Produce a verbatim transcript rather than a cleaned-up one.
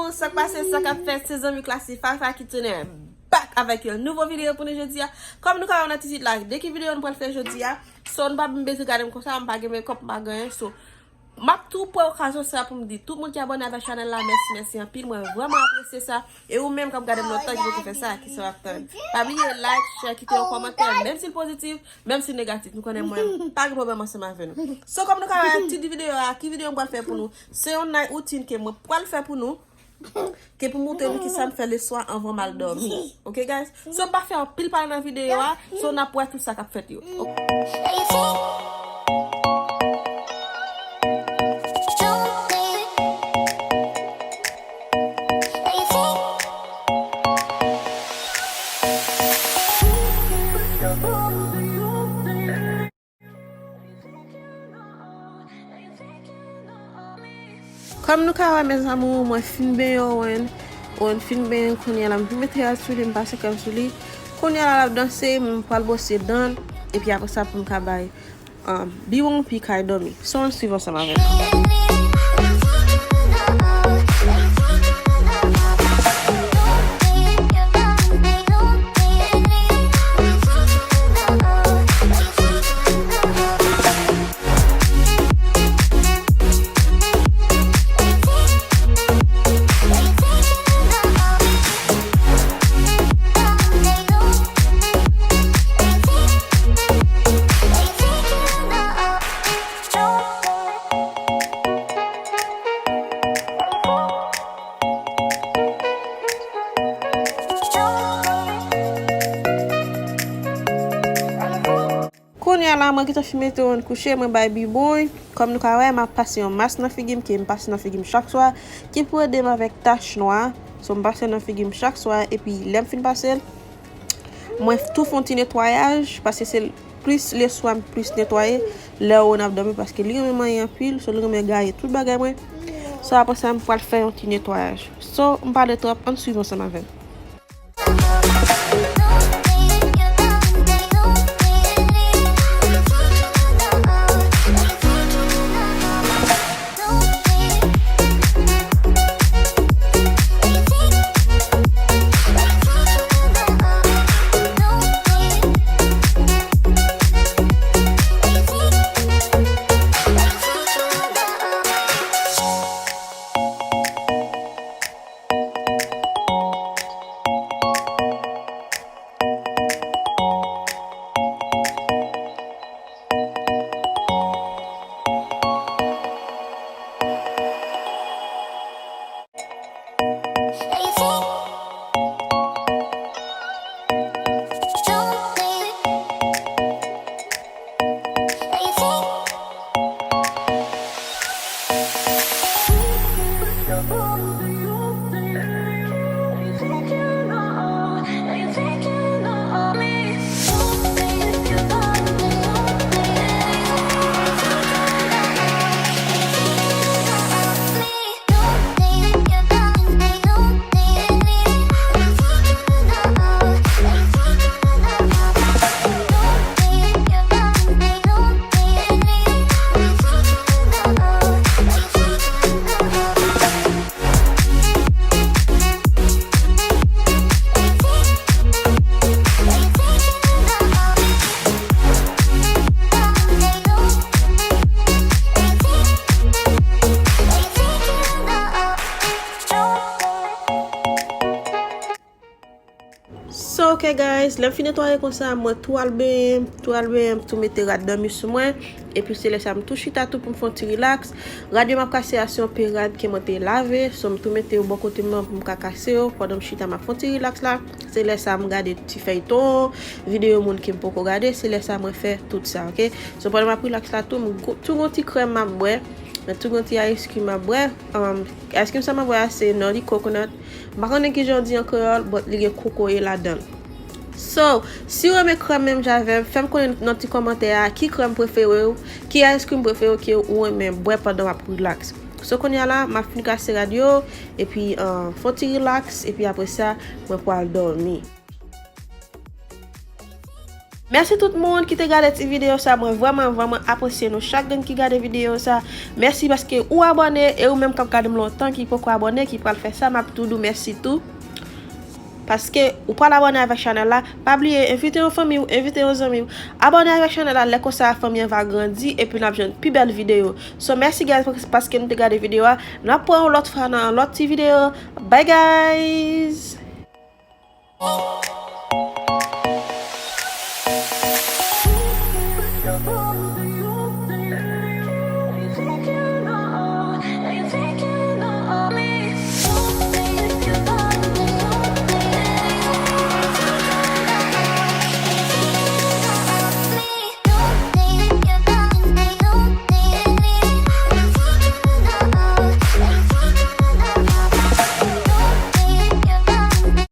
Sa k pase, sa k ap fèt, se zanmi Classy Fafa ki tounen back avèk yon nouvo videyo pou nou jodi a. Kòm nou ka wè nan ti tit la, de ki videyo nou pral fè jodi a. So, nou pa bezwen gade m konsa, m pa gen makeup, m pa gen anyen. So, m ap tou pran okazyon sa pou m di tout moun ki abòne avèk chanèl la, mèsi, mèsi anpil. Mwen vrèman apresye sa. E ou menm k ap gade m lontan ki poko fè sa, kisa w ap tann? Pa bliye like, share, kite yon kòmantè, menm si l pozitif, menm si l negatif. Nou konnen mwen pa gen pwoblèm ansanm avè nou. So, kòm nou ka wè, tit videyo a, ki videyo m pral fè pou nou? Se yon night routine ke mwen pral fè pou nou, ke pou montre nou kisa m fè leswa anvan m al dòmi. Ok, guys? So, m pa fè anpil pale nan videyo a, so n ap wè tout sa k ap fèt yo. Ok. Kòm nou ka wè, mes amours, mwen fin benyen Owen. Owen fin benyen, kounye a la, m fin mete rad sou li, m pase krèm sou li. Kounye a la, l ap danse, m pral bwose dan l, epi apre sa, pou m ka bay, um, biwon, pi kay dòmi. So, ann swiv ansanm avè m. Kounye a la, mwen gentan fin mete Owen kouche, mwen bay bibwon. Kòm nou ka wè, m ap pase yon mask nan figi m, ke m pase nan figi m chak swa, ki pou ede m avèk tach nwa. So, m pase nan figi m chak swa, epi lè m fin pase l, mwen tou fè yon ti netwayaj, paske se plis leswa m plis netwaye lè Owen ap dòmi, paske li renmen manyen anpil, so li renmen gaye tout bagay mwen. So, apre sa, m pral fè yon ti netwayaj. So, m pa de twòp, ann swiv ansanm avè m. So, ok, guys, lè m fin netwaye konsa, mwen tou al benyen, tou al benyen, m tou mete rad dòmi sou mwen. Epi se lè sa m tou chita tou pou m fè yon ti rilaks. Rad yo m ap kase a se yon pe rad ke mwen te lave. So, m tou mete yo bò kote mwen pou m ka kase yo. Pandan m chita, m ap fè yon ti rilaks la. Se lè sa m gade ti fèyton, videyo moun ke m poko gade. Se lè sa mwen fè tout sa, ok? So, pandan m ap rilaks la tou, m go-, tou gon ti krèm m ap bwè. Mwen tou gon ti ice cream m ap bwè. Um, ice cream sa m ap bwè a se Nutty Coconut. M pa konnen kijan yo di an kreyòl, but li gen kokoye ladan l. So, si w renmen krèm menm jan avè m, fè m konnen nan ti kòmantè a ki krèm prefere w, ki ice cream prefere w ke ou renmen bwè pandan w ap rilaks. So, kounye a la, m ap fin kase rad yo, epi, uh, fè yon ti rilaks, epi apre sa, mwen pral dòmi. Mèsi tout moun ki te gade ti videyo sa. Mwen vrèman, vrèman apresye nou chak grenn ki gade videyo sa. Mèsi paske ou abòne, e ou menm k ap gade m lontan ki poko abòne, ki pral fè sa, m ap tou di'w mèsi tou. Paske ou pral abòne avèk chanèl la, pa bliye envite yon fanmi w, envite yon zanmi w. Abòne avèk chanèl la, lè konsa fanmi an va grandi epi n ap jwenn pi bèl videyo. So mèsi guys paske nou te gade videyo a. N ap pran yon lòt fwa nan yon lòt ti videyo. Bye guys!